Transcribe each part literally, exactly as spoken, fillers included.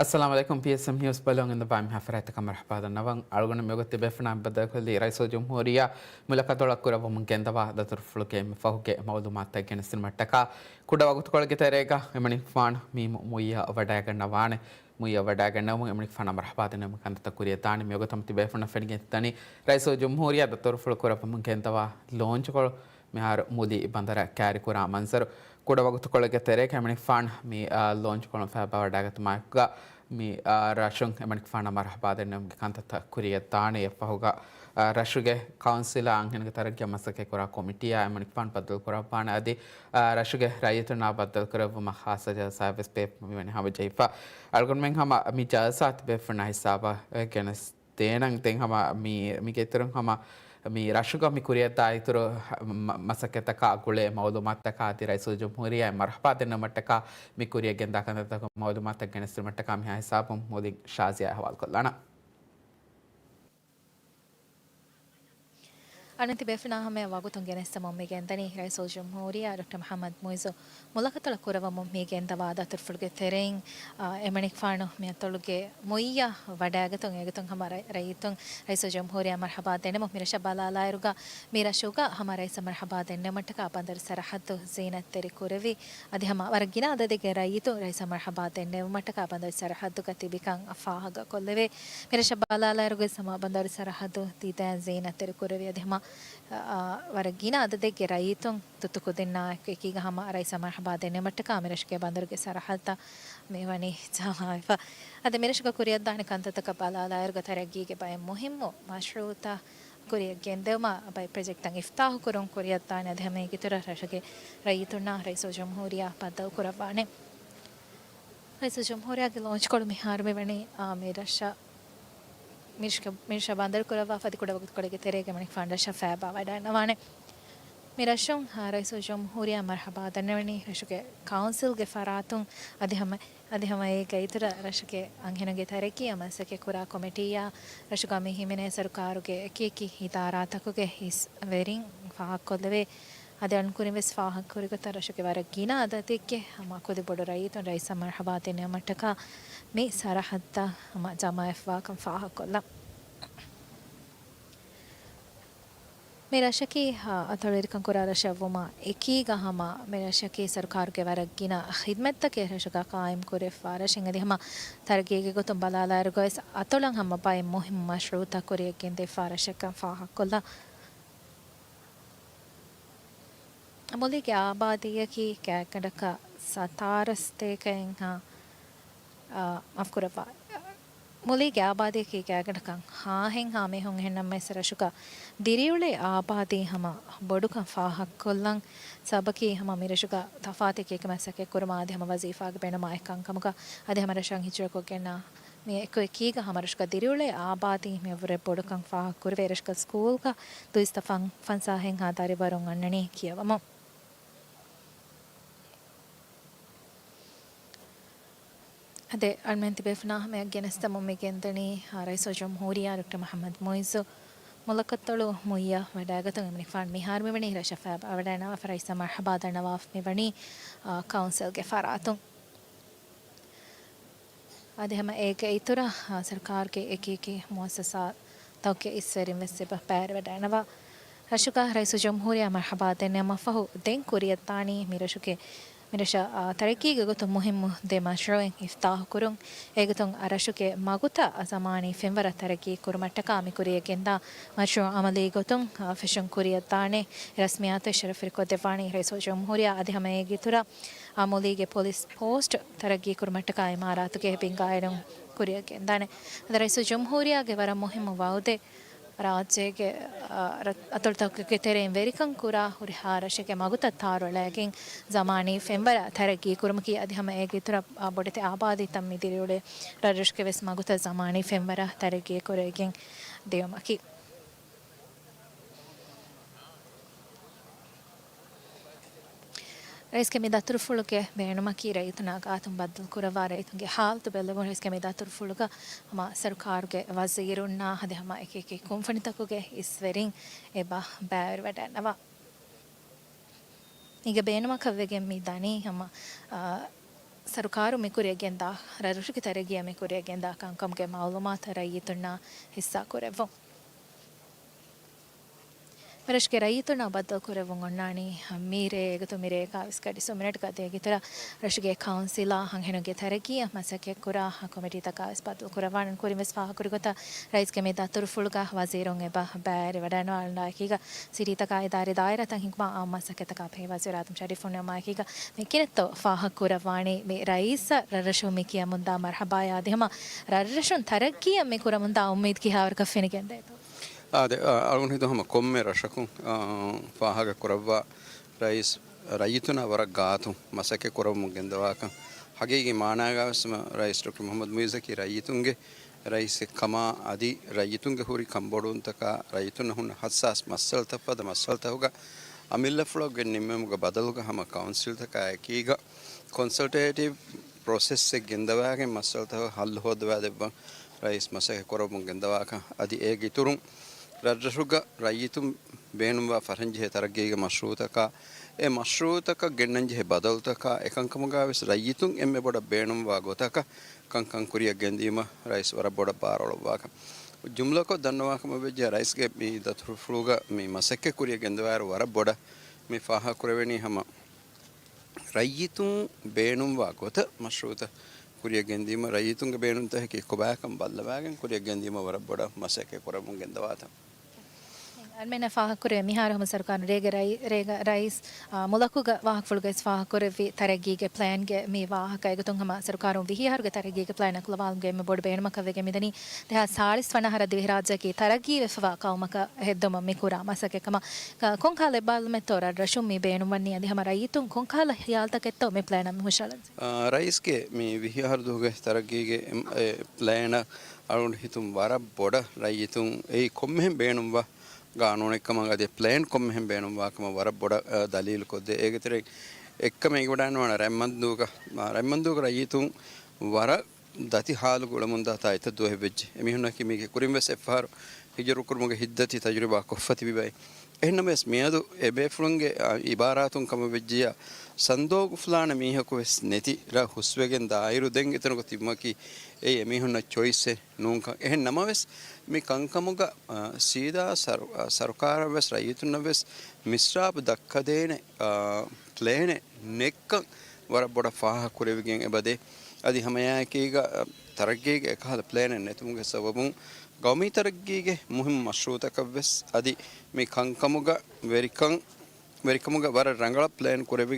އައްސަލާމު ޢަލައިކުމް. ޕީއެސްއެމް ނިއުސް ބަލަން އިންދަ ބާއިމް ހަފަރާތަކަށް މަރުޙަބާ ދަންނަވަން. އަޅުގަނޑު މިވަގުތު ބޭފުޅާ ބައްދަލުކޮށްލީ ރައީސުލްޖުމްހޫރިއްޔާ މުލަކަތޮޅަށް ކުރައްވަމުން ގެންދަވާ ދަތުރުފުޅުގެ އެންމެ ފަހުގެ މައުލޫމާތުތައް ގެނެސްދިނުމަށްޓަކާ ކުޑަ ވަގުތުކޮޅެއްގެ ތެރޭގަ އެމަނިކުފާނު މި މުއްޔަށް ވަޑައިގަންނަވާނެ. މުއްޔަށް ވަޑައިގަންނަވަމުން އެމަނިކުފާނަށް މަރުޙަބާ ދެންނެވުމުގެ ކަންތައްތައް ކުރިއަށް ދާނެ. މިވަގުތު ތިބޭފުޅުންނަށް ފެނިގެންދަނީ ރައީސުލްޖުމްހޫރިއްޔާ ދަތުރުފުޅު ކުރައްވަމުން ގެންދަވާ ލޯންޗުކޮޅު މިހާރު މުލި ބަނދަރަށް ކައިރިކުރާ މަންޒަރު. ކުޑަ ވަގުތުކޮޅެއްގެ ތެރޭގަ އެމަނިކުފާނު މި، އާ، ލޯންޗުކޮޅުން ފައިބާވަޑައިގަތުމާއެކުގަ މި، އާ، ރަށުން އެމަނިކުފާނަށް މަރުޙަބާ ދެންނެވުމުގެ ކަންތައްތައް ކުރިއަށް ދާނެ. އެއަށްފަހުގަ، އާ، ރަށުގެ ކައުންސިލާ އަންހެނުންގެ ތަރައްގީއަށް މަސައްކަތްކުރާ ކޮމިޓީއާ އެމަނިކުފާނު ބައްދަލުކުރައްވާނެ. އަދި، އާ، ރަށުގެ ރައްޔިތުންނާ ބައްދަލުކުރެއްވުމަށް ޚާއްޞަ ޖަލްސާއެއްވެސް ބޭއްވުމަށް މިވަނީ ހަމަޖެހިފަ. އަޅުގަނޑުމެން ހަމަ މި ޖަލްސާ ތިބޭފުޅުންނާ ހިސާބަށް ގެނެސް ދޭނަން. ދެން ހަމަ މި، މީގެ އިތުރުން ހަމަ މި ރަށުގަ މި ކުރިއަށްދާ އިތުރު މަ-، މަސައްކަތްތަކާ ގުޅޭ މައުލޫމާތުތަކާ އަދި ރައީސުލްޖުމްހޫރިއްޔާ މަރުޙަބާ ދެންނެވުމަށްޓަކާ މި ކުރިއަށް ގެންދާ ކަންތައްތަކުގެ މައުލޫމާތުތައް ގެނެސްދިނުމަށްޓަކާ މިހާ ހިސާބުން މުލިން ޝާޒިޔާ އަހުވާލުކޮށްލާނަން. އަނެއް ތިބޭފުޅުންނާ ހަމަޔަށް ވަގުތުން ގެނެސްދެމުން މި ގެންދަނީ ރައީސުލްޖުމްހޫރިއްޔާ ޑޮކްޓަރ މުޙައްމަދު މުޢިއްޒު މުލަކަތޮޅަށް ކުރައްވަމުން މި ގެންދަވާ ދަތުރުފުޅުގެ ތެރެއިން، އާ، އެމަނިކުފާނު މިއަތޮޅުގެ މުއްޔަށް ވަޑައިގަތުން އޭގެތުން ހަމަ ރައި-، ރައްޔިތުން ރައީސުލްޖުމްހޫރިއްޔާ މަރުޙަބާ ދެންނެވުން. މިރަށަށް ބަލާލާއިރުގަ މިރަށުގަ ހަމަ ރައީސަށް މަރުޙަބާ ދެންނެވުމަށްޓަކާ ބަނދަރު ސަރަޙައްދު ޒީނަތްތެރި ކުރެވި، އަދި ހަމަ ވަރަށް ގިނަ އަދަދެއްގެ ރައްޔިތުން ރައީސަށް މަރުޙަބާ ދެންނެވުމަށްޓަކާ ބަނދަރު ސަރަޙައްދުގަ ތިބިކަން ފާހަގަކޮށްލެވޭ. މިރަށަށް ބަލާލާއިރުގަ ހަމަ ބަނދަރު ސަރަޙައްދު ދިދައިން ޒީނަތްތެރި ކުރެވި، އަދި ހަމަ، އާ، ވަރަށް ގިނަ އަދަދެއްގެ ރައްޔިތުން ތުއްތު ކުދިންނާއެކު އެކީގަ ހަމަ ރައީސަށް މަރުޙަބާ ދެންނެވުމަށްޓަކާ މިރަށުގެ ބަނދަރުގެ ސަރަޙައްދަށް މިވަނީ ޖަމާވެފަ. އަދި މިރަށުގަ ކުރިއަށްދާނެ ކަންތައްތަކަށް ބަލާލާއިރުގަ ތަރައްގީގެ ބައެއް މުހިއްމު މަޝްރޫޢުތައް ކުރިއަށް ގެންދެވުމާ ބައެއް ޕްރޮޖެކްޓްތައް އިފްތާޙު ކުރުން ކުރިއަށްދާނެ. އަދި ހަމަ އޭގެއިތުރަށް ރަށުގެ ރައްޔިތުންނާ ރައީސުލްޖުމްހޫރިއްޔާ ބައްދަލުކުރައްވާނެ. ރައީސުލްޖުމްހޫރިއްޔާގެ ލޯންޗުކޮޅު މިހާރު މިވަނީ، އާ، މިރަށަށް މިރަށަށް، މިރަށަށް ބަނދަރުކުރައްވާފަ އަދި ކުޑަ ވަގުތުކޮޅެއްގެ ތެރޭގަ އެމަނިކުފާނު ރަށަށް ފައިބާވަޑައިގަންނަވާނެ. މިރަށުން، އާ، ރައީސުލްޖުމްހޫރިއްޔާ މަރުޙަބާ ދަންނެވެނީ ރަށުގެ ކައުންސިލްގެ ފަރާތުން އަދި ހަމަ، އަދި ހަމަ އޭގެ އިތުރަށް ރަށުގެ އަންހެނުންގެ ތަރައްގީއަށް މަސައްކަތްކުރާ ކޮމިޓީއާ ރަށުގަ މި ހިމެނޭ ސަރުކާރުގެ އެކިއެކި އިދާރާތަކުގެ އިސްވެރިން ފާހަގަކޮށްލެވޭ. އަދި އަޅުން ކުރިން ވެސް ފާހަގަކުރި ގޮތަށް ރަށުގެ ވަރަށް ގިނަ އަދަދެއްގެ ހަމަ ކުދި ބޮޑު ރައްޔިތުން ރައީސަށް މަރުޙަބާ ދެންނެވުމަށްޓަކާ މި ސަރަޙައްދަށް ހަމަ ޖަމާވެފަވާކަން ފާހަގަކޮށްލަން. މި ރަށަކީ، އަ، އަތޮޅުވެރިކަން ކުރާ ރަށެއް ވުމާ އެކީގަ ހަމަ މި ރަށަކީ ސަރުކާރުގެ ވަރަށް ގިނަ ޚިދްމަތްތަކެއް ރަށުގަ ޤާއިމް ކުރެވިފަ ރަށެއް. އަދި ހަމަ ތަރައްގީގެ ގޮތުން ބަލާލާއިރުގަވެސް އަތޮޅަށް ހަމަ ބައެއް މުހިއްމު މަޝްރޫޢުތައް ކުރިއަށް ގެންދެވިފަ ރަށެއްކަން ފާހަގަކޮށްލަން. މުލީގެ އާބާދީއަކީ ގާތްގަނޑަކަށް ސަތާރަ ސަތޭކައެއްހާ، އާ، މާފުކުރައްވާ. މުލީގެ އާބާދީއަކީ ގާތްގަނޑަކަށް ހާހެއްހާ މީހުން އެހެންނަމަވެސް ރަށުގަ ދިރިއުޅޭ އާބާދީ ހަމަ ބޮޑުކަން ފާހަގަކޮށްލަން. ސަބަބަކީ ހަމަ މިރަށުގަ ތަފާތު އެކިއެކި މަސައްކަތް ކުރުމާ އަދި ހަމަ ވަޒީފާގެ ބޭނުމާ އެއްކަންކަމުގަ އަދި ހަމަ ރަށަށް ހިޖުރަކޮށްގެންނާ މި އެކު އެކީގަ ހަމަ ރަށުގަ ދިރިއުޅޭ އާބާދީ މިއަށްވުރެ ބޮޑުކަން ފާހަގަކުރެވޭ. ރަށުގަ ސްކޫލްގަ ދުއިސައްތަ ފަން-، ފަންސާހެއްހާ ދަރިވަރުން އަންނަނީ ކިޔަވަމުން. އަދި އަޅުމެން ތިބޭފުނާ ހަމަޔަށް ގެނެސްދެމުން މި ގެންދަނީ، އާ، ރައީސުލްޖުމްހޫރިއްޔާ ޑޮކްޓަރ މުޙައްމަދު މުޢިއްޒު މުލަކަތޮޅު މުއްޔަށް ވަޑައިގަތުން އެމަނިކުފާނު މިހާރު މިވަނީ ރަށަށް ފައިބާވަޑައިގަންނަވާފަ ރައީސަށް މަރުޙަބާ ދަންނަވާފަ މިވަނީ، އާ، ކައުންސިލްގެ ފަރާތުން. އަދި ހަމަ އޭގެ އިތުރަށް، އާ، ސަރުކާރުގެ އެކި އެކި މުއައްސަސާތަކުގެ އިސްވެރިން ވެސް އެބަ ބައިވެރިވަޑައިގަންނަވާ. ރަށުގަ ރައީސުލްޖުމްހޫރިއްޔާ މަރުޙަބާ ދެންނެވުމަށްފަހު ދެން ކުރިއަށްދާނީ މިރަށުގެ، މިރަށަށް، އާ، ތަރައްގީގެ ގޮތުން މުހިއްމު ދެ މަޝްރޫޢެއް އިފްތާޙުކުރުން. އޭގޮތުން ރަށުގެ މަގުތައް ޒަމާނީ ފެންވަރަށް ތަރައްގީ ކުރުމަށްޓަކާ މި ކުރިއަށް ގެންދާ މަޝްރޫޢު ޢަމަލީ ގޮތުން، އާ، ފެށުން ކުރިއަށްދާނެ ރަސްމިއްޔާތު ޝަރަފުވެރިކޮށްދެއްވާނީ ރައީސުލްޖުމްހޫރިއްޔާ. އަދި ހަމަ އޭގެ އިތުރަށް އާ، މުލީގެ ޕޮލިސް ޕޯސްޓް ތަރައްގީ ކުރުމަށްޓަކާ އިމާރާތުގެ ބިންގާއެޅުން ކުރިއަށް ގެންދާނެ. އަދި ރައީސުލްޖުމްހޫރިއްޔާގެ ވަރަށް މުހިއްމު ވައުދެއް ރާއްޖޭގެ، އާ، ރަ-، އަތޮޅުތަކުގެ ތެރެއިން ވެރިކަން ކުރާ ހުރިހާ ރަށެއްގެ މަގުތައް ތާރުއަޅައިގެން ޒަމާނީ ފެންވަރަށް ތަރައްގީ ކުރުމަކީ އަދި ހަމަ އޭގެ އިތުރަށް، އާ، ބޮޑެތި އާބާދީތައް މި ދިރިއުޅޭ ރަށްރަށުގެ ވެސް މަގުތައް ޒަމާނީ ފެންވަރަށް ތަރައްގީ ކުރެވިގެން ދިޔުމަކީ. ރައީސްގެ މި ދަތުރުފުޅުގެ ބޭނުމަކީ ރައްޔިތުންނާ ގާތުން ބައްދަލުކުރައްވާ ރައްޔިތުންގެ ހާލުތު ބެއްލެވުން. ރައީސްގެ މި ދަތުރުފުޅުގަ ހަމަ ސަރުކާރުގެ ވަޒީރުންނާ އަދި ހަމަ އެކި އެކި ކުންފުނިތަކުގެ އިސްވެރިން އެބަ ބައިވެރިވަޑައިގަންނަވާ. މީގެ ބޭނުމަކަށް ވެގެން މި ދަނީ ހަމަ، އާ، ސަރުކާރު މި ކުރިއަށް ގެންދާ، ރަށްރަށުގެ ތަރައްގީއަށް މި ކުރިއަށް ގެންދާ ކަންކަމުގެ މައުލޫމާތު ރައްޔިތުންނާ ހިއްސާ ކުރެއްވުން. މިރަށުގެ ރައްޔިތުންނާ ބައްދަލު ކުރެއްވުން އޮންނާނީ މިރޭ އެގޮތުން މިރޭގަ ވެސް ގަޑި ސުމިނެޓްގަ އަދި އޭގެ އިތުރަށް ރަށުގެ ކައުންސިލާ ހަނގުހެނުންގެ ތަރައްގީއަށް މަސައްކަތްކުރާ ކޮމިޓީތަކާ ވެސް ބައްދަލު ކުރައްވާނެ. ކުރިން ވެސް ފާހަގަކުރި ގޮތަށް ރައީސްގެ މި ދަތުރުފުޅުގަ ވަޒީރުން އެބަ ބައިވެރިވަޑައިގަންނަވާ އަޅުގަނޑާ އެކީގަ ސިޓީތަކާއި ދާއިރާތައް ހިންގުމާ އާއްމު މަސައްކަތްތަކާ ބެހޭ ވަޒީރު އާދަމް ޝަރީފު ނިންމާ އެކީގަ މި ކިހިނެއްތޯ ފާހަގަކުރައްވާނީ މި ރައީސަށް ރަށްރަށުން މި ކިޔަމުންދާ މަރްހަބާއާ އަދި ހަމަ ރަށްރަށުން ތަރައްގީއަށް މި ކުރަމުންދާ އުއްމީދު ކިހާވަރަކަށް ފެނިގެންދޭތޯ؟ އާދެ، އަ، އަޅުގަނޑު ހިތުން ހަމަ ކޮންމެ ރަށަކުން، އާ، ފާހަގަ ކުރައްވާ ރައީސް ރައްޔިތުންނާ ވަރަށް ގާތުން މަސައްކަތް ކުރައްވަމުން ގެންދަވާކަން. ހަގީގީ މާނާގަ ވެސް ރައީސް ޑޮކްޓަރ މުހައްމަދު މުއިއްޒަކީ ރައްޔިތުންގެ ރައީސެއް ކަމާ އަދި ރައްޔިތުންގެ ހުރި ކަންބޮޑުވުންތަކާ ރައްޔިތުންނަށް ހުންނަ ހައްސާސް މައްސަލަތައް ފަދަ މައްސަލަތަކުގަ އަމިއްލަފުޅަކު ގެން ނިންމުމުގެ ބަދަލުގަ ހަމަ ކައުންސިލްތަކާ އެކީގަ ކޮންސަލްޓޭޓިވް ޕްރޮސެސްއެއް ގެންދަވާގެން މައްސަލަތަކަށް ހައްލު ހޯއްދަވާދެއްވަން ރައީސް މަސައްކަތް ކުރައްވަމުން ގެންދަވާކަން. އަދި އޭގެ އިތުރުން ރަށްރަށުގަ ރައްޔިތުން ބޭނުންވާ ފަރަންޖެހޭ ތަރައްގީގެ މަޝްރޫއުތަކާ، އެ މަޝްރޫއުތަކަށް ގެންނަންޖެހޭ ބަދަލުތަކާ، އެކަންކަމުގަ ވެސް ރައްޔިތުން އެންމެ ބޮޑަށް ބޭނުންވާ ގޮތަކަށް ކަންކަން ކުރިއަށް ގެންދިޔުމަށް ރައީސް ވަރަށް ބޮޑަށް ބާރުއަޅުއްވާކަން. ޖުމްލަކޮށް ދަންނަވާކަމަށް ވެއްޖެ ރައީސްގެ މި ދަތުރުފުޅުގަ މި މަސައްކަތް ކުރިއަށް ގެންދަވާއިރު ވަރަށް ބޮޑަށް މި ފާހަގަކުރެވެނީ ހަމަ ރައްޔިތުން ބޭނުންވާ ގޮތަށް މަޝްރޫއުތައް ކުރިއަށް ގެންދިޔުމަށް ރައްޔިތުންގެ ބޭނުންތަކަކީ ކޮބާކަން ބައްލަވާގެން ކުރިއަށް ގެންދިޔުމަށް ވަރަށް ބޮޑަށް މަސައްކަތް ކުރަމުން ގެންދަވާތަން. އަޅުމެންނަށް ފާހަގަކުރެވޭ މިހާރު ހަމަ ސަރުކާރުން ރޭގެ ރައި-، ރޭގަ ރައީސް، އާ، މުލަކުގަ ވާހަކަފުޅުގައި ވެސް ފާހަގަކުރެއްވި ތަރައްގީގެ ޕްލޭންގެ މި ވާހަކަ އެގޮތުން ހަމަ ސަރުކާރުން ވިހި އަހަރުގެ ތަރައްގީގެ ޕްލޭން އަކުލަވާލުމުގެ އެންމެ ބޮޑު ބޭނުމަކަށް ވެގެން މިދަނީ ދެހާސް ސާޅީސް ވަނަ އަހަރަށް ދިވެހިރާއްޖެއަކީ ތަރައްގީވެފަވާ ޤައުމަކަށް ހެއްދުމަށް މި ކުރާ މަސައްކަތް ކަމަށް. ކ-، ކޮންކަހަލަ އެއްބާރުލުމެއްތޯ ރަށްރަށުން މި ބޭނުންވަނީ އަދި ހަމަ ރައްޔިތުން ކޮންކަހަލަ ހިޔާލުތަކެއްތޯ މި ޕްލޭނަށް ހުށަހަޅަންޖެހޭ؟ އާ، ރައީސްގެ މި ވިހި އަހަރު ދުވަހުގެ ތަރައްގީގެ އެ، އެ، ޕްލޭނަށް އަޅުގަނޑު ހިތުން ވަރަށް ބޮޑަށް ރައްޔިތުން އެއީ ކޮންމެހެން ބޭނުންވާ ގާނޫނެއްކަމަށް އަދި ޕްލޭން ކޮންމެހެން ބޭނުންވާކަމަށް ވަރަށް ބޮޑަށް، އަ، ދަލީލު ކޮށްދޭ. އޭގެ ތެރެއިން އެއްކަމެއް އެނގިވަޑައިގަންނަވާނެ ރަތްމަންދޫގަ، އާ، ރަތްމަންދޫގެ ރައްޔިތުން ވަރަށް ދަތި ހާލުގަ އުޅެމުންދާތާ އެތައް ދުވަހެއް ވެއްޖެ. އެމީހުންނަކީ މީގެ ކުރިން ވެސް އެއްފަހަރު ހިޖުރަ ކުރުމުގެ ހިތްދަތި ތަޖުރިބާ ކޮށްފަ ތިބި ބައެއް. އެހެންނަމަވެސް މިއަދު އެބޭފުޅުންގެ، އާ، އިބާރާތުން ކަމަށް ވެއްޖިއްޔާ ސަންދޯގުފުލާނެ މީހަކު ވެސް ނެތި ރަށް ހުސްވެގެން ދާއިރު ދެން އެތަނުގަ ތިބުމަކީ އެއީ އެމީހުންނަށް ޗޮއިސްއެއް ނޫންކަން. އެހެން ނަމަވެސް މި ކަންކަމުގަ، އާ، ސީދާ ސަރު-، އާ، ސަރުކާރަށް ވެސް ރައްޔިތުންނަށް ވެސް މިސްރާބު ދައްކަދޭނެ، އާ، ޕްލޭނެއް ނެތްކަން ވަރަށް ބޮޑަށް ފާހަގަކުރެވިގެން އެބަދޭ. އަދި ހަމައެއާއެކީގަ، އަ، ތަރައްގީގެ އެކަހަލަ ޕްލޭނެއް ނެތުމުގެ ސަބަބުން ގައުމީ ތަރައްގީގެ މުހިއްމު މަޝްރޫއުތަކަށްވެސް އަދި މި ކަންކަމުގަ ވެރިކަން، ވެރިކަމުގަ ވަރަށް ރަނގަޅަށް ޕްލޭން ކުރެވި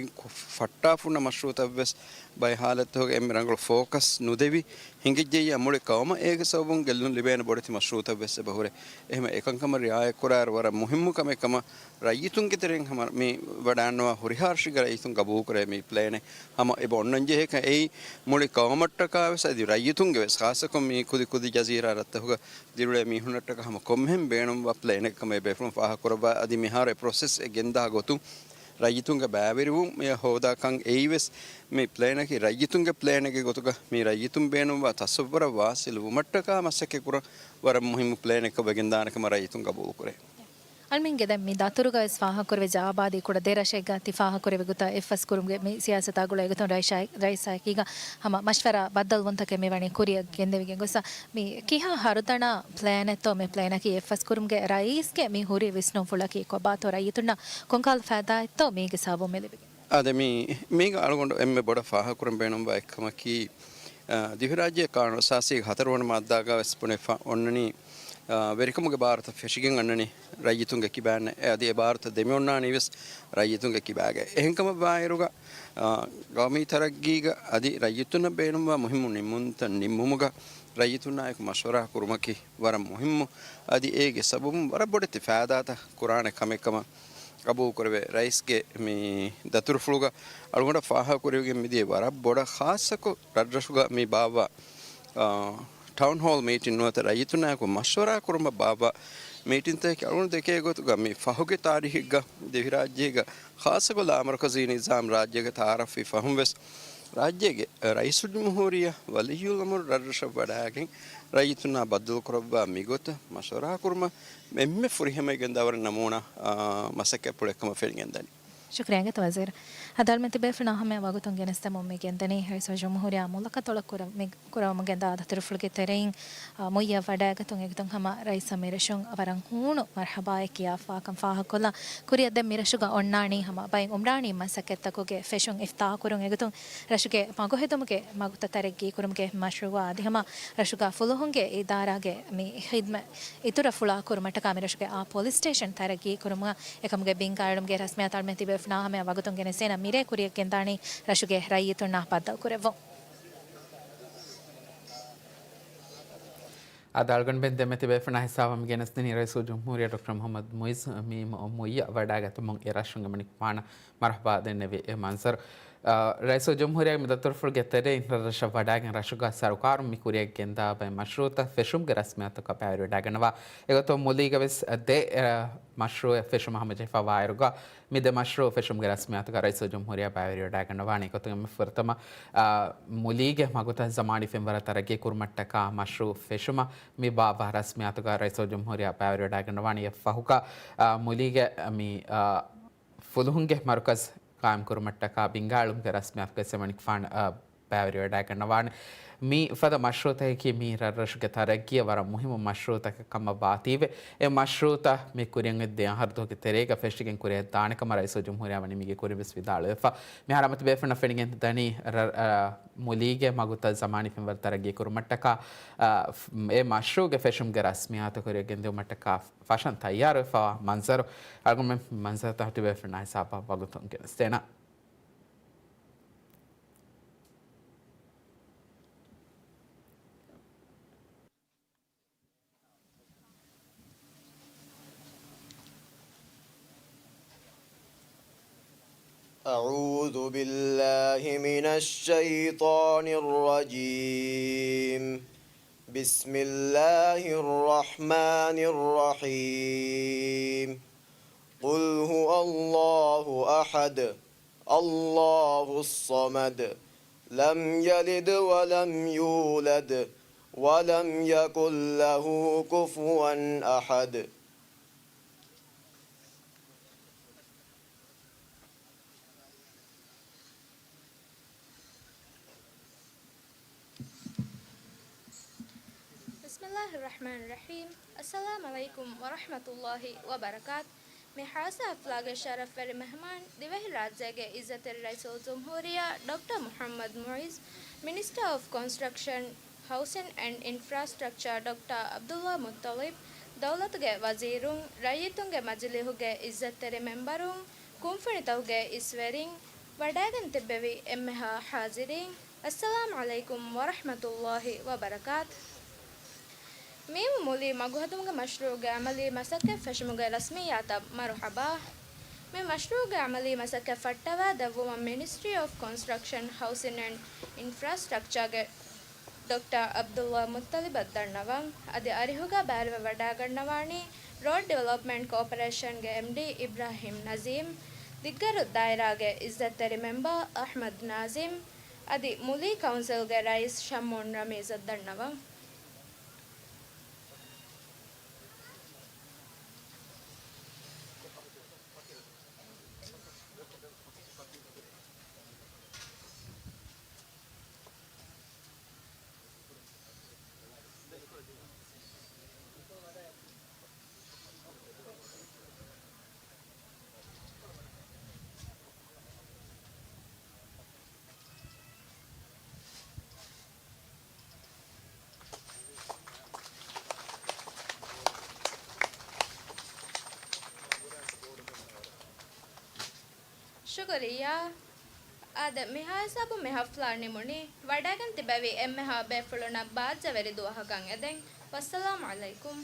ފައްޓާފުންނަ މަޝްރޫއުތައްވެސް ބައެއް ހާލަތުތަކުގަ އެންމެ ރަނގަޅު ފޯކަސް ނުދެވި ހިނގިއްޖެއްޔާ މުޅި ގައުމަށް އޭގެ ސަބަބުން ގެއްލުން ލިބޭނެ ބޮޑެތި މަޝްރޫއުތައްވެސް އެބަހުރޭ. އެހެންވެ އެކަންކަމަށް ރިއާޔަތްކުރާއިރު ވަރަށް މުހިއްމު ކަމެއް ކަމަށް ރައްޔިތުންގެ ތެރެއިން ހަމަ މި ވަޑައިގަންނަވާ ހުރިހާ ރަށެއްގެ ރައްޔިތުން ގަބޫލުކުރޭ މި ޕްލޭނެއް. ހަމަ އެބަ އޮންނަންޖެހޭކަން އެއީ މުޅި ގައުމަށްޓަކާ ވެސް އަދި ރައްޔިތުންގެ ވެސް ޚާއްޞަކޮށް މި ކުދި ކުދި ޖަޒީރާ ރަށްތަކުގަ ދިރިއުޅޭ މީހުންނަށްޓަކާ ހަމަ ކޮންމެހެން ބޭނުންވާ ޕްލޭނެއް ކަމަށް އެބޭފުޅުން ފާހަގަކުރައްވާ އަދި މިހާރު އެ ޕްރޮސެސް އެ ގެންދާ ގޮތުން ރައްޔިތުންގެ ބައިވެރިވުން މި ހޯދާކަން އެއީ ވެސް މި ޕްލޭނަކީ ރައްޔިތުންގެ ޕްލޭނެއްގެ ގޮތުގަ މި ރައްޔިތުން ބޭނުންވާ ތަސައްވަރަށް ވާސިލު ވުމަށްޓަކާ މަސައްކަތް ކުރަން ވަރަށް މުހިއްމު ޕްލޭނެއްކަމަށް ވެގެންދާނެ ކަމަށް ރައްޔިތުން ގަބޫލުކުރޭ. އަޅުމެންގެ ދެން މި ދަތުރުގަ ވެސް ފާހަގަކުރެވިއްޖެ އާބާދީ ކުޑަ ދެ ރަށެއްގަ ތި ފާހަގަކުރެވި ގޮތަށް އެއްފަސް ކުރުމުގެ މި ސިޔާސަތާ ގުޅޭ ގޮތުން ރައީސާ-، ރައީސާއެކީގަ ހަމަ މަޝްވަރާ ބައްދަލުވުންތަކެއް މި ވަނީ ކުރިއަށް ގެންދެވިގެން ގޮސް މި ކިހާ ހަރުދަނާ ޕްލޭނެއްތޯ މި ޕްލޭނަކީ އެއްފަސް ކުރުމުގެ ރައީސްގެ މި ހުރި ވިސްނުންފުޅަކީ ކޮބާތޯ ރައްޔިތުންނަށް ކޮންކަހަލަ ފައިދާއެއްތޯ މީގެ ސަބަބުން މި ލިބިގެން؟ އާދެ، މީ، މީގަ އަޅުގަނޑު އެންމެ ބޮޑަށް ފާހަގަކުރަން ބޭނުންވާ އެއްކަމަކީ، އާ، ދިވެހިރާއްޖޭގެ ޤާނޫނުއަސާސީގެ ހަތަރުވަނަ މާއްދާގަ ވެސް ބުނެފަ އޮންނަނީ، އާ، ވެރިކަމުގެ ބާރުތައް ފެށިގެން އަންނަނީ ރައްޔިތުންގެ ކިބާންނޭ. އަދި އެ ބާރުތައް ދެމިއޮންނާނީ ވެސް ރައްޔިތުންގެ ކިބާގައި. އެހެންކަމަށްވާއިރުގަ، އާ، ގައުމީ ތަރައްގީގަ އަދި ރައްޔިތުންނަށް ބޭނުންވާ މުހިއްމު ނިންމުންތައް ނިންމުމުގަ ރައްޔިތުންނާއެކު މަޝްވަރާ ކުރުމަކީ ވަރަށް މުހިއްމު. އަދި އޭގެ ސަބަބުން ވަރަށް ބޮޑެތި ފައިދާތައް ކުރާނެ ކަމެއް ކަމަށް ގަބޫލުކުރެވޭ. ރައީސްގެ މި ދަތުރުފުޅުގަ އަޅުގަނޑަށް ފާހަގަކުރެވިގެން މިދިޔަ ވަރަށް ބޮޑަށް ޚާއްޞަކޮށް ރަށްރަށުގަ މި ބާއްވާ، އާ، ޓައުން ހޯލް މީޓިން ނުވަތަ ރައްޔިތުންނާއެކު މަޝްވަރާ ކުރުމަށް ބާއްވާ މީޓިންތަކަކީ އަޅުގަނޑު ދެކޭ ގޮތުގަ މި ފަހުގެ ތާރީޚެއްގަ ދިވެހިރާއްޖޭގަ ޚާއްޞަކޮށް ލާމަރުކަޒީ ނިޒާމް ރާއްޖޭގަ ތައާރަފްވި ފަހުން ވެސް ރާއްޖޭގެ ރައީސުލްޖުމްހޫރިއްޔާ ވަލިއްޔުލްއަމުރު ރަށްރަށަށް ވަޑައިގެން ރައްޔިތުންނާ ބައްދަލުކުރައްވާ މިގޮތަށް މަޝްވަރާ ކުރުމަށް އެންމެ ފުރިހަމައިގެން ދާވަރު ނަމޫނާ، އާ، މަސައްކަތްޕުޅެއްކަމަށް ފެނިގެންދަނީ. ޝުކުރިއްޔާ ވަޒީރު. އަދި އަޅުމެން ތިބޭފުޅުންނާ ހަމަޔަށް ވަގުތުން ގެނެސްދެމުން މި ގެންދަނީ ރައީސުލްޖުމްހޫރިއްޔާ މުލަކަތޮޅަށް ކުރަ-، މި ކުރަވަމުން ގެންދާ އަދަ ތިރުފުޅުގެ ތެރެއިން، އާ، މުއްޔަށް ވަޑައިގަތުން އެގޮތުން ހަމަ ރައީސަށް މިރަށުން ވަރަށް ހޫނު މަރުޙަބާއެއް ކިޔާފާކަން ފާހަގަކޮށްލާ. ކުރިއަށް ދެން މިރަށުގަ އޮންނާނީ ހަމަ ބައެއް އުމްރާނީ މަސައްކަތްތަކުގެ ފެށުން އިފްތާޙުކުރުން އެގޮތުން ރަށުގެ މަގުހެދުމުގެ މަގުތައް ތަރައްގީކުރުމުގެ މަޝްރޫޢާ އަދި ހަމަ ރަށުގަ ފުލުހުންގެ އިދާރާގެ މި ޚިދްމަތް އިތުރަށް ފުޅާ ކުރުމަށްޓަކާ މިރަށުގެ އާ ޕޮލިސް ސްޓޭޝަން ތަރައްގީ ކުރުމުގަ އެކަމުގެ ބިންގާއެޅުމުގެ ރަސްމިއްޔާތު އަޅުމެން ތިބޭފުޅުންނާ ހަމަޔަށް ވަގުތުން ގެނެސްދޭނަން މިރޭ ކުރިއަށް ގެންދާނީ ރަށުގެ ރައްޔިތުންނާ ބައްދަލުކުރެއްވުން. އަދި އަޅުގަނޑުމެން ދެންމެ ތިބޭފުޅުންނާ ހިސާބަށް މި ގެނެސްދިނީ ރައީސުލްޖުމްހޫރިއްޔާ ޑޮކްޓަރ މުޙައްމަދު މުޢިއްޒު މި މު-، މުއްޔަށް ވަޑައިގަތުމުން އެ ރަށުން އެމަނިކުފާނަށް މަރުޙަބާ ދެންނެވި އެ މަންޒަރު. އާ، ރައީސުލްޖުމްހޫރިއްޔާގެ މި ދަތުރުފުޅުގެ ތެރެއިން ރަށްރަށަށް ވަޑައިގެން ރަށުގަ ސަރުކާރުން މި ކުރިއަށް ގެންދާ ބައެއް މަޝްރޫޢުތައް ފެށުމުގެ ރަސްމިއްޔާތަކަށް ބައިވެރިވެވަޑައިގަންނަވާ. އެގޮތުން މުލީގަ ވެސް ދެ، އާ، މަޝްރޫޢެއް ފެށުމަށް ހަމަޖެހިފައިވާއިރުގަ މި ދެ މަޝްރޫޢު ފެށުމުގެ ރަސްމިއްޔާތުގަ ރައީސުލްޖުމްހޫރިއްޔާ ބައިވެރިވެވަޑައިގަންނަވާނެ. އެގޮތުން އެންމެ ފުރަތަމަ، އާ، މުލީގެ މަގުތައް ޒަމާނީ ފެންވަރަށް ތަރައްގީ ކުރުމަށްޓަކާ މަޝްރޫޢު ފެށުމަށް މި ބާއްވާ ރަސްމިއްޔާތުގަ ރައީސުލްޖުމްހޫރިއްޔާ ބައިވެރިވެވަޑައިގަންނަވާނީ. އެއަށްފަހުގަ، އާ، މުލީގެ މި، އާ، ފުލުހުންގެ މަރުކަޒު ޤާއިމްކުރުމަށްޓަކާ ބިންގާއެޅުމުގެ ރަސްމިއްޔާތުގައި އެމަނިކުފާނު، އާ، ބައިވެރިވެވަޑައިގަންނަވާނެ. މި ފަދަ މަޝްރޫޢުތަކަކީ މި ރަށްރަށުގެ ތަރައްގީއަށް ވަރަށް މުހިއްމު މަޝްރޫޢުތަކެއް ކަމަށް ވާތީވެ، އެ މަޝްރޫޢުތައް މި ކުރިއަށް އޮތް ދެ އަހަރު ދުވަހުގެ ތެރޭގަ ފެށިގެން ކުރިއަށް ދާނެ ކަމަށް ރައީސުލްޖުމްހޫރިއްޔާ ވަނީ މީގެ ކުރިން ވެސް ވިދާޅުވެފަ. މިހާރު ހަމަ ތިބޭފުޅުންނަށް ފެނިގެން ދަނީ ރަ-، އަ، މުލީގެ މަގުތައް ޒަމާނީ ފެންވަރަށް ތަރައްގީ ކުރުމަށްޓަކާ، އަ، އެ މަޝްރޫޢުގެ ފެށުމުގެ ރަސްމިއްޔާތު ކުރިއަށް ގެންދިއުމަށްޓަކާ ފަށަން ތައްޔާރުވެފަވާ މަންޒަރު. އަޅުގަނޑުމެން މަންޒަރުތައް ތިބޭފުޅުންނާ ހިސާބަށް ވަގުތުން ގެނެސްދޭނަން. أعوذ بالله من الشيطان الرجيم. بسم الله الرحمن الرحيم. قل هو الله أحد. الله الصمد. لم يلد ولم يولد. ولم يكن له كفوا أحد. بسم الله الرحمن الرحيم. السلام عليكم ورحمة الله وبركاته. މި ޚާއްޞަ ޙަފްލާގެ ޝަރަފްވެރި މެހުމާން، ދިވެހިރާއްޖޭގެ އިއްޒަތްތެރި ރައީސުލްޖުމްހޫރިއްޔާ ޑޮކްޓަރ މުޙައްމަދު މުޢިއްޒު، މިނިސްޓަރ އޮފް ކޮންސްޓްރަކްޝަން، ހައުސިން އެންޑް އިންފްރާސްޓްރަކްޗާ ޑޮކްޓަރ ޢަބްދުﷲ މުއްޠަލިބް، ދައުލަތުގެ ވަޒީރުން، ރައްޔިތުންގެ މަޖިލީހުގެ އިއްޒަތްތެރި މެންބަރުން، ކުންފުނިތަކުގެ އިސްވެރިން، ވަޑައިގެން ތިއްބެވި އެންމެހާ ޙާޒިރީން، އައްސަލާމް ޢަލައިކުމް ވަރަޙްމަތުﷲ ވަބަރަކާތު. މީމު މުލީ މަގުހަދުމުގެ މަޝްރޫޢުގެ ޢަމަލީ މަސައްކަތް ފެށުމުގެ ރަސްމިއްޔާތަށް މަރުޙަބާ. މި މަޝްރޫޢުގެ ޢަމަލީ މަސައްކަތް ފައްޓަވާ ދެއްވުމަށް މިނިސްޓްރީ އޮފް ކޮންސްޓްރަކްޝަން، ހައުސިން އެންޑް އިންފްރާސްޓްރަކްޗާގެ ޑޮކްޓަރ ޢަބްދުﷲ މުއްޠަލިބަށް ދަންނަވަން. އަދި އަރިހުގަ ބައިވެވަޑައިގަންނަވާނީ ރޯޑް ޑިވެލޮޕްމަންޓް ކޯޕަރޭޝަންގެ އެމްޑީ އިބްރާހިމް ނަޒީމް، ދިއްގަރު ދާއިރާގެ އިއްޒަތްތެރި މެންބަރ އަޙްމަދު ނާޒިމް، އަދި މުލީ ކައުންސިލްގެ ރައީސް ޝައްމޫން ރަމީޒަށް ދަންނަވަން. ޝުކުރިއްޔާ. އާދެ، މިހާ ހިސާބުން މި ހަފްލާ ނިމުނީ. ވަޑައިގެން ތިބެވި އެންމެހާ ބޭފުޅުންނަށް ބާއްޖަވެރި ދުވަހަކަށް އެދެން. ވައްސަލާމް ޢަލައިކުމް.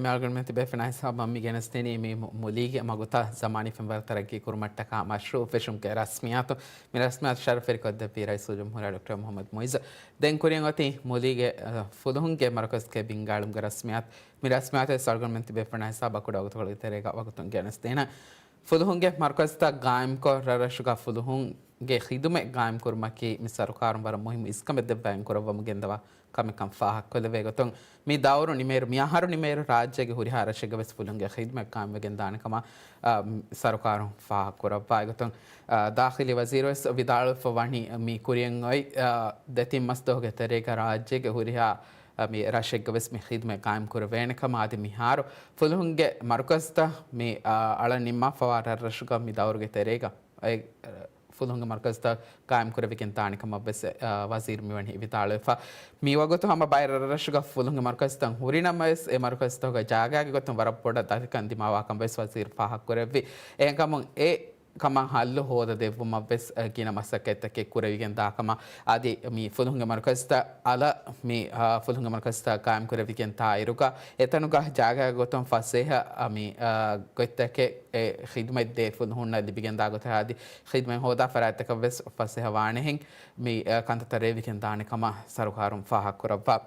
މި އަޅުގަނޑުމެން ތިބޭފުޅުންނާ ހިސާބަށް މި ގެނެސްދިނީ މި މު-، މުލީގެ މަގުތައް ޒަމާނީ ފެންވަރަށް ތަރައްގީ ކުރުމަށްޓަކާ މަޝްރޫޢު ފެށުމުގެ ރަސްމިއްޔާތު. މި ރަސްމިއްޔާތު ޝަރަފްވެރިކޮށްދެއްވީ ރައީސުލްޖުމްހޫރިއްޔާ ޑޮކްޓަރ މުޙައްމަދު މުޢިއްޒު. ދެން ކުރިއަށް އޮތީ މުލީގެ، އަ، ފުލުހުންގެ މަރުކަޒުގެ ބިންގާއެޅުމުގެ ރަސްމިއްޔާތު. މި ރަސްމިއްޔާތު ވެސް އަޅުގަނޑުމެން ތިބޭފުޅުންނާ ހިސާބަށް ކުޑަ ވަގުތުކޮޅުގެ ތެރޭގަ ވަގުތުން ގެނެސްދޭނަން. ފުލުހުންގެ މަރުކަޒުތައް ގާއިމްކޮށް، ރަށްރަށުގަ ފުލުހުންގެ ޚިދުމަތް ގާއިމްކުރުމަކީ މި ސަރުކާރުން ވަރަށް މުހިއްމު އިސްކަމެއް ދެއްވާ ގެންކުރައްވަމުން ގެންދަވާ ކަމެއްކަން ފާހަގަކޮށްލެވޭ ގޮތުން، މި ދައުރު ނިމޭއިރު މި އަހަރު ނިމޭއިރު ރާއްޖޭގެ ހުރިހާ ރަށެއްގަ ވެސް ފުލުހުންގެ ޚިދުމަތް ގާއިމްވެގެން ދާނެ ކަމަށް، އާ، ސަރުކާރުން ފާހަގަކުރައްވާ. އެގޮތުން، އާ، ދާޚިލީ ވަޒީރު ވެސް ވިދާޅުވެފަ ވަނީ މި ކުރިއަށް އޮތް، އާ، ދެތިން މަސް ދުވަހުގެ ތެރޭގަ ރާއްޖޭގެ ހުރިހާ، އާ، މި ރަށެއްގަ ވެސް މި ޚިދުމަތް ގާއިމް ކުރެވޭނެ ކަމަށް. އަދި މިހާރު ފުލުހުންގެ މަރުކަޒުތައް މި، އާ، އަޅަން ނިންމާފަވާ ރަށްރަށުގަ މި ދައުރުގެ ތެރޭގަ އެ، ފުލުހުންގެ މަރުކަޒުތައް ގާއިމް ކުރެވިގެން ދާނެ ކަމަށް ވެސް، އާ، ވަޒީރު މިވަނީ ވިދާޅުވެފަ. މިވަގުތު ހަމަ ބައެއް ރަށްރަށުގަ ފުލުހުންގެ މަރުކަޒުތައް ހުރި ނަމަވެސް، އެ މަރުކަޒުތަކުގަ ޖާގާގެ ގޮތުން ވަރަށް ބޮޑަށް ދަތިކަން ދިމާވާކަން ވެސް ވަޒީރު ފާހަގަކުރެއްވި. އެހެންކަމުން އެ ކަމަށް ހައްލު ހޯދަދެއްވުމަށް ވެސް، އަ، ގިނަ މަސައްކަތްތަކެއް ކުރެވިގެން ދާ ކަމަށް. އަދި މި ފުލުހުންގެ މަރުކަޒުތައް އަލަށް މި، އަ، ފުލުހުންގެ މަރުކަޒުތައް ގާއިމް ކުރެވިގެން ދާއިރުގަ އެތަނުގަ ޖާގާގެ ގޮތުން ފަސޭހަ، އަ، މި، އަ، ގޮތްތަކެއް އެ ޚިދުމަތް ދޭ ފުލުހުންނަށް ލިބިގެން ދާ ގޮތަށް އަދި ޚިދުމަތް ހޯދާ ފަރާތްތަކަށް ވެސް ފަސޭހަ ވާނެހެން މި، އަ، ކަންތައްތައް ރޭވިގެން ދާނެ ކަމަށް ސަރުކާރުން ފާހަގަކުރައްވާ.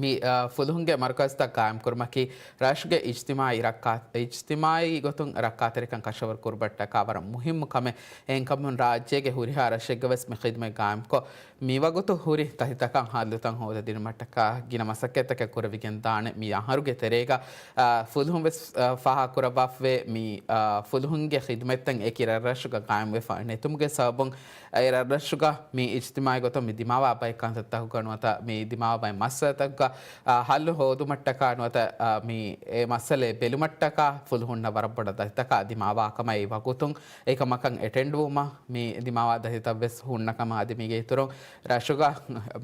މި، އަ، ފުލުހުންގެ މަރުކަޒުތައް ގާއިމްކުރުމަކީ ރަށުގެ އިޖްތިމާޢީ ރައްކާ-، އިޖްތިމާޢީ ގޮތުން ރައްކާތެރިކަން ކަށަވަރު ކުރުމަށްޓަކާ ވަރަށް މުހިއްމު ކަމެއް. އެހެންކަމުން ރާއްޖޭގެ ހުރިހާ ރަށެއްގަ ވެސް މި ޚިދުމަތް ގާއިމްކޮށް، މިވަގުތު ހުރި ދަތިތަކަށް ހައްލުތައް ހޯދަދިނުމަށްޓަކާ ގިނަ މަސައްކަތްތަކެއް ކުރެވިގެން ދާނެ. މި އަހަރުގެ ތެރޭގަ، އަ، ފުލުހުން ވެސް، އަ، ފާހަގަކުރައްވާފަވޭ. މި، އަ، ފުލުހުންގެ ޚިދުމަތްތައް އެކި ރަށްރަށުގަ ގާއިމްވެފަ ނެތުމުގެ ސަބަބުން އެ ރަށްރަށުގަ މި އިޖްތިމާޢީ ގޮތުން މި ދިމާވާ ބައެއް ކަންތައްތަކުގަ ނުވަތަ މި ދިމާވާ ބައެއް މައްސަލަތަކުގަ، އާ، ހައްލު ހޯދުމަށްޓަކާ ނުވަތަ، އާ، މި އެ މައްސަލައެއް ބެލުމަށްޓަކާ ފުލުހުންނަށް ވަރަށް ބޮޑަށް ދަތިތަކާ ދިމާވާ ކަމަށް އެ ވަގުތުން އެކަމަކަށް އެޓެންޑްވުމަށް މި ދިމާވާ ދަތިތައް ވެސް ހުންނަ ކަމަށް އަދި މީގެ އިތުރުން ރަށުގަ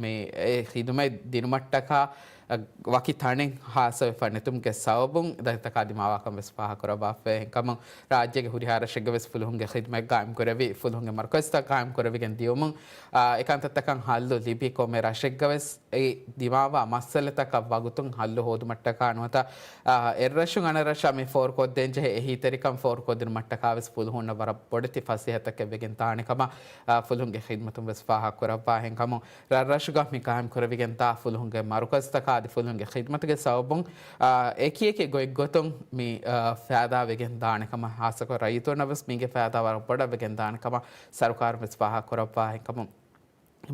މި އެ ޚިދުމަތް ދިނުމަށްޓަކާ ވަކި ތަނެއް ހާއްސަވެފަ ނެތުމުގެ ސަބަބުން ދަތިތަކާ ދިމާވާކަން ވެސް ފާހަގަކުރައްވާފައި. އެހެންކަމުން ރާއްޖޭގެ ހުރިހާ ރަށެއްގަ ވެސް ފުލުހުންގެ ޚިދުމަތް ގާއިމް ކުރެވި، ފުލުހުންގެ މަރުކަޒުތައް ގާއިމް ކުރެވިގެން ދިޔުމުން، އާ، އެކަންތައްތަކަށް ހައްލު ލިބި ކޮންމެ ރަށެއްގަ ވެސް އެ ދިމާވާ މައްސަލަތަކަށް ވަގުތުން ހައްލު ހޯދުމަށްޓަކާ ނުވަތަ، އާ، އެއްރަށުން އަނެއްރަށާ މި ފޯރުކޮށްދޭންޖެހޭ އެހީތެރިކަން ފޯރުކޮށްދިނުމަށްޓަކާ ވެސް ފުލުހުންނަށް ވަރަށް ބޮޑެތި ފަސޭހަތަކެއް ވެގެން ދާނެ ކަމަށް، އާ، ފުލުހުންގެ ޚިދުމަތުން ވެސް ފާހަގަކުރައްވާ. އެހެންކަމުން ރަށްރަށުގަ މި ގާއިމް ކުރެވިގެންދާ ފުލުހުންގެ މަރުކަޒުތަކާ އަދި ފުލުހުންގެ ޚިދުމަތުގެ ސަބަބުން، އާ، އެކިއެކި ގޮތްގޮތުން މި، އާ، ފައިދާ ވެގެން ދާނެ ކަމަށް، ހާއްސަކޮށް ރައްޔިތުންނަށް ވެސް މީގެ ފައިދާ ވަރަށް ބޮޑަށް ވެގެން ދާނެ ކަމަށް ސަރުކާރުން ވެސް ފާހަގަކުރައްވާ. އެހެންކަމުން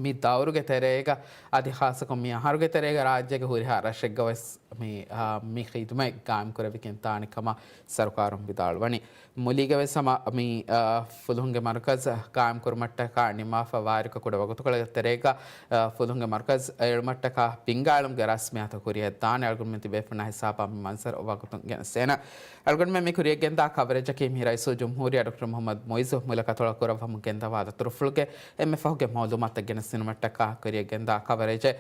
މި ދައުރުގެ ތެރޭގަ އަދި ހާއްސަކޮށް މި އަހަރުގެ ތެރޭގަ ރާއްޖޭގެ ހުރިހާ ރަށެއްގަ ވެސް މި، އާ، މި ޚިދުމަތް ގާއިމް ކުރެވިގެން ދާނެ ކަމަށް ސަރުކާރުން ވިދާޅުވަނީ. މުލީގަ ވެސް ހަމަ މި، އާ، ފުލުހުންގެ މަރުކަޒް ގާއިމް ކުރުމަށްޓަކާ ނިންމާފަ ވާއިރުގަ ކުޑަ ވަގުތުކޮޅެއްގެ ތެރޭގަ، އާ، ފުލުހުންގެ މަރުކަޒް އެޅުމަށްޓަކާ ބިންގާ އެޅުމުގެ ރަސްމިއްޔާތު ކުރިއަށް ދާނެ. އަޅުގަނޑުމެން ތިބޭފުޅުންނާ ހިސާބަށް މި މަންޒަރު ވަގުތުން ގެނެސްދޭނަން. އަޅުގަނޑުމެން މި ކުރިއަށް ގެންދާ ކަވަރޭޖަކީ މި ރައީސުލްޖުމްހޫރިއްޔާ ޑޮކްޓަރ މުޙައްމަދު މުޢިއްޒު މުލަކަތޮޅަށް ކުރައްވަމުން ގެންދަވާ ދަތުރުފުޅުގެ އެންމެ ފަހުގެ މަޢުލޫމާތުތައް ގެނެސްދިނުމަށްޓަކާ ކުރިއަށް ގެންދާ ކަވަރޭޖެއް.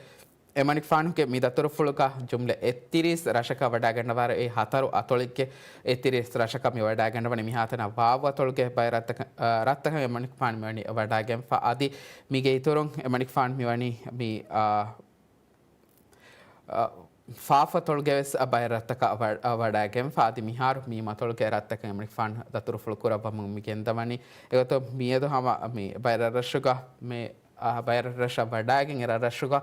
އެމަނިކުފާނުގެ މި ދަތުރުފުޅުގަ ޖުމްލަ އެއްތިރީސް ރަށަކަށް ވަޑައިގަންނަވާ އެ ހަތަރު އަތޮޅެއްގެ އެއްތިރީސް ރަށަކަށް މި ވަޑައިގަންނަވަނީ. މިހާތަނަށް ވާވު އަތޮޅުގެ ބައެއް ރަށްތަކަށް، އަ، ރަށްތަކަށް އެމަނިކުފާނު މިވަނީ ވަޑައިގެންފަ. އަދި މީގެ އިތުރުން އެމަނިކުފާނު މިވަނީ މި، އަ، އަ، ފާފަތޮޅުގެ ވެސް ބައެއް ރަށްތަކަށް ވަ-، އަ، ވަޑައިގެންފަ. އަދި މިހާރު މި މަތޮޅުގެ ރަށްތަކަށް އެމަނިކުފާނު ދަތުރުފުޅު ކުރައްވަމުން މި ގެންދަވަނީ. އެގޮތުން މިއަދު ހަމަ މި ބައެއް ރަށްރަށުގަ މި، އަ، ބައެއް ރަށްރަށަށް ވަޑައިގެން އެ ރަށްރަށުގަ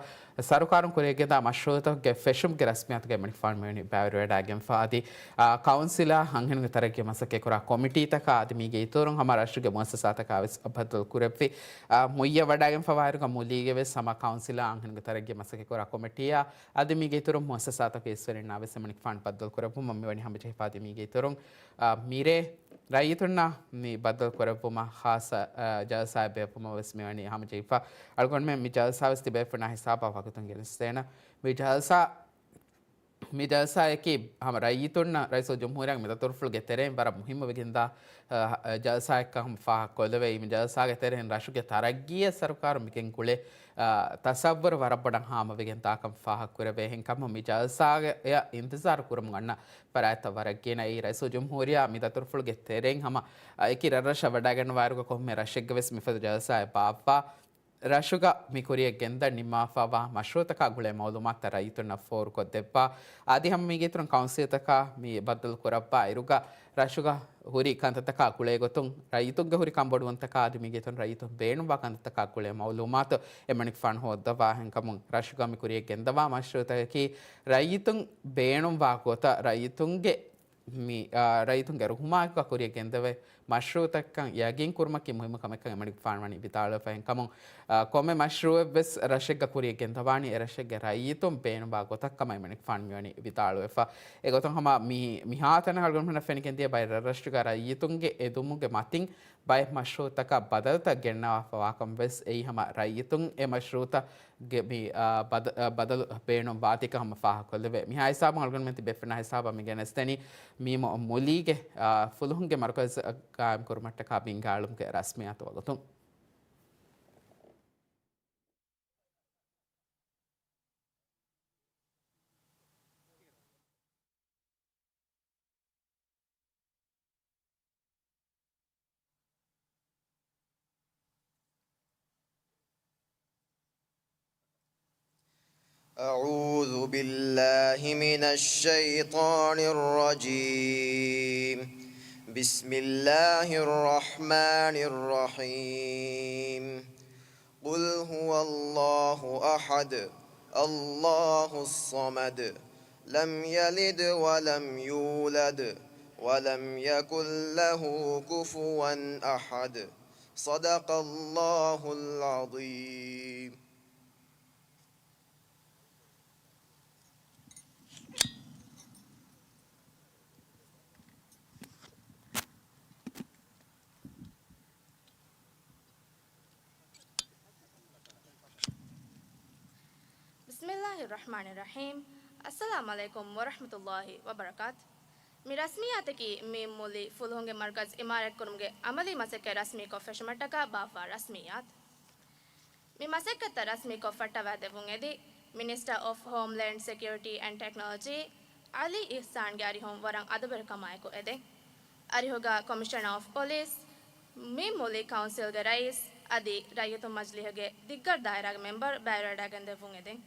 ސަރުކާރުން ކުރިއަށްގެންދާ މަޝްރޫޢުތަކުގެ ފެށުމުގެ ރަސްމިއްޔާތުގައި އެމަނިކުފާނު މިވަނީ ބައިވެރިވަޑައިގެންފަ. އަދި، އަ، ކައުންސިލާ އަންހެނުންގެ ތަރައްގީ މަސައްކަތްކުރާ ކޮމިޓީތަކާ އަދި މީގެ އިތުރުން ހަމަ ރަށުގެ މުއައްސަސާތަކާ ވެސް ބައްދަލު ކުރެއްވި. އަ، މުއްޔަށް ވަޑައިގެންފަވާއިރުގަ މުލީގެ ވެސް ހަމަ ކައުންސިލާ އަންހެނުންގެ ތަރައްގީ މަސައްކަތްކުރާ ކޮމިޓީއާ އަދި މީގެ އިތުރުން މުއައްސަސާތަކުގެ އިސްވެރިންނާ ވެސް އެމަނިކުފާނު ބައްދަލު ކުރެއްވުމަށް މިވަނީ ހަމަޖެހިފަ. އަދި މީގެ އިތުރުން، އަ، މިރޭ ރައްޔިތުންނާ މި ބައްދަލު ކުރެއްވުމަށް ޚާއްޞަ، އަ، ޖަލްސާއެއް ބޭއްވުމަށް ވެސް މިވަނީ ހަމަޖެހިފަ. އަޅުގަނޑުމެން މި ޖަލްސާ ވެސް ތިބޭފުޅުންނާ ހިސާބަށް ވަގުތުން ގެނެސްދޭނަން. މި ޖަލްސާ، މި ޖަލްސާއަކީ ހަމަ ރައްޔިތުންނަށް ރައީސުލްޖުމްހޫރިއްޔާގެ މި ދަތުރުފުޅުގެ ތެރެއިން ވަރަށް މުހިއްމުވެގެންދާ، އަ، ޖަލްސާއެއްކަން ފާހަގަކޮށްލެވޭ. މި ޖަލްސާގެ ތެރެއިން ރަށުގެ ތަރައްގީއަށް ސަރުކާރުން މިގެން ގުޅޭ، އަ، ތަސައްވަރު ވަރަށް ބޮޑަށް ހާމަވެގެން ދާކަން ފާހަގަކުރެވޭ. އެހެންކަމުން މި ޖަލްސާއަށް އިންތިޒާރު ކުރަމުން އަންނަ ފަރާތްތައް ވަރަށް ގިނައީ. ރައީސުލްޖުމްހޫރިއްޔާ މި ދަތުރުފުޅުގެ ތެރެއިން ހަމަ، އަ، އެކި ރަށްރަށަށް ވަޑައިގަންނަވާއިރުގަ ކޮންމެ ރަށެއްގަ ވެސް މިފަދަ ޖަލްސާއެއް ބާއްވާ، ރަށުގަ މި ކުރިއަށް ގެންދަން ނިންމާފަވާ މަޝްރޫޢުތަކާ ގުޅޭ މައުލޫމާތުތައް ރައްޔިތުންނަށް ފޯރުކޮށްދެއްވާ. އަދި ހަމަ މީގެ އިތުރުން ކައުންސިލްތަކާ މި ބައްދަލު ކުރައްވާ އިރުގަ ރަށުގަ ހުރި ކަންތައްތަކާ ގުޅޭގޮތުން ރައްޔިތުންގެ ހުރި ކަންބޮޑުވުންތަކާ އަދި މީގެ އިތުރުން ރައްޔިތުން ބޭނުންވާ ކަންތައްތަކާ ގުޅޭ މައުލޫމާތު އެމަނިކުފާނު ހޯއްދަވާ. އެހެންކަމުން ރަށުގަ މި ކުރިއަށް ގެންދަވާ މަޝްރޫޢުތަކަކީ ރައްޔިތުން ބޭނުންވާ ގޮތަށް ރައްޔިތުންގެ މި، އާ، ރައްޔިތުންގެ ރުހުމާއެކުގަ ކުރިއަށް ގެންދެވޭ މަޝްރޫޢުތަކަށް ޔަގީން ކުރުމަކީ މުހިއްމު ކަމެއްކަން އެމަނިކުފާނު ވަނީ ވިދާޅުވެފަ. އެހެންކަމުން، އާ، ކޮންމެ މަޝްރޫޢެއްވެސް ރަށެއްގަ ކުރިޔަށް ގެންދަވާނީ އެ ރަށެއްގެ ރައްޔިތުން ބޭނުންވާ ގޮތަށް ކަމަށް އެމަނިކުފާނު މިވަނީ ވިދާޅުވެފަ. އެގޮތުން ހަމަ މި-، މިހާތަނަށް އަޅުގަނޑުމެންނަށް ފެނިގެންދިޔަ ބައެއް ރަށްރަށުގަ ރައްޔިތުންގެ އެދުމުގެ މަތިން ބައެއް މަޝްރޫޢުތަކަށް ބަދަލުތައް ގެންނަވާފަ ވާކަން ވެސް އެއީ ހަމަ ރައްޔިތުން އެ މަޝްރޫޢުތައް ގެ މި، އާ، ބަދަ-، އާ، ބަދަލު ބޭނުން ވާތީކަ ހަމަ ފާހަގަކޮށްލެވޭ. މިހާ ހިސާބުން އަޅުގަނޑުމެން ތިބޭފުޅުންނާ ހިސާބަށް މި ގެނެސްދެނީ މީމު މުލީގެ، އާ، ފުލުހުންގެ މަރުކަޒު ގާއިމް ކުރުމަށްޓަކާ ބިންގާޅުމުގެ ރަސްމިއްޔާތު ވަގުތުން. أعوذ بالله من الشيطان الرجيم. بسم الله الرحمن الرحيم. قل هو الله أحد، الله الصمد، لم يلد ولم يولد، ولم يكن له كفوا أحد. صدق الله العظيم. بسم الله الرحمن الرحيم. السلام عليكم ورحمة الله وبركاته. މި ރަސްމިއްޔާތަކީ މީމު މުލީ ފުލުހުންގެ މަރުކަޒު އިމާރާތްކުރުމުގެ އަމަލީ މަސައްކަތް ރަސްމީކޮށް ފެށުމަށްޓަކާ ބާއްވާ ރަސްމިއްޔާތު. މި މަސައްކަތްތައް ރަސްމީކޮށް ފައްޓަވާދެއްވުން އެދި، މިނިސްޓަރ އޮފް ހޯމްލޭންޑް ސެކިއުރިޓީ އެންޑް ޓެކްނޮލޮޖީ އަލީ އިޙްސާންގެ އަރިހުން ވަރަށް އަދަބުވެރިކަމާއެކު އެދެން. އަރިހުގަ ކޮމިޝަނަރ އޮފް ޕޮލިސް، މީމު މުލީ ކައުންސިލްގެ ރައީސް އަދި ރައްޔިތުން މަޖިލީހުގެ ދިއްގަރު ދާއިރާގެ މެމްބަރު ބައިވެރިވަޑައިގެންދެއްވުން އެދެން.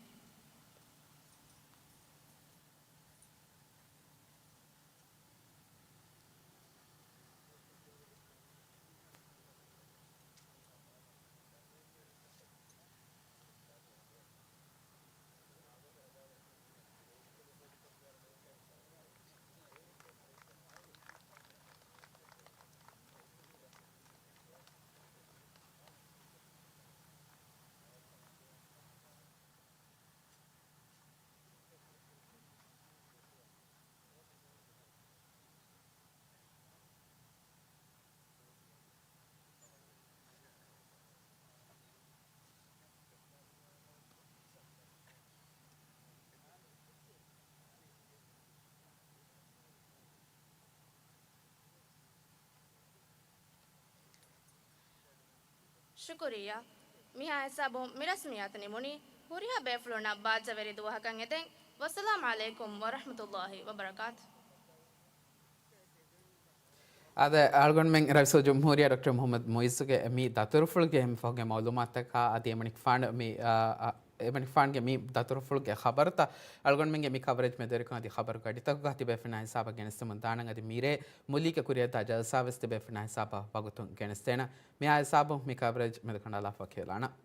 ޝުކުރިއްޔާ. މިހާ ހިސާބުން މި ރަސްމިއްޔާތު ނިމުނީ. ހުރިހާ ބޭފުޅުންނަށް ބާއްޖަވެރި ދުވަހަކަށް އެދެން. ވައްސަލާމް ޢަލައިކުމް ވަރަޙްމަތުﷲި ވަބަރަކާތު. އާދެ، އަޅުގަނޑުމެން ރައީސުލްޖުމްހޫރިއްޔާ ޑޮކްޓަރ މުޙައްމަދު މުޢިއްޒުގެ މި ދަތުރުފުޅުގެ އެންމެ ފަހުގެ މަޢުލޫމާތަކާ އަދި އެމަނިކުފާނު މި، އާ، އާ، އެމަނިކުފާނުގެ މި ދަތުރުފުޅުގެ ޚަބަރުތައް އަޅުގަނޑުމެންގެ މި ކަވަރޭޖް މެދުވެރިކޮށް އަދި ޚަބަރު ގަޑިތަކުގަ ތިބޭފުޅުންނާ ހިސާބަށް ގެނެސްދެމުން ދާނަން. އަދި މިރޭ މުލީގަ ކުރިއަށްދާ ޖަލްސާވެސް ތިބޭފުޅުންނާ ހިސާބަށް ވަގުތުން ގެނެސްދޭނަން. މިހާ ހިސާބުން މި ކަވަރޭޖް މެދުކަނޑާލާފަ ކިޔަލާނަން.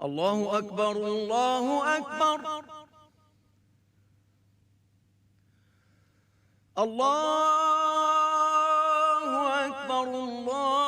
الله أكبر، الله أكبر. الله أكبر، الله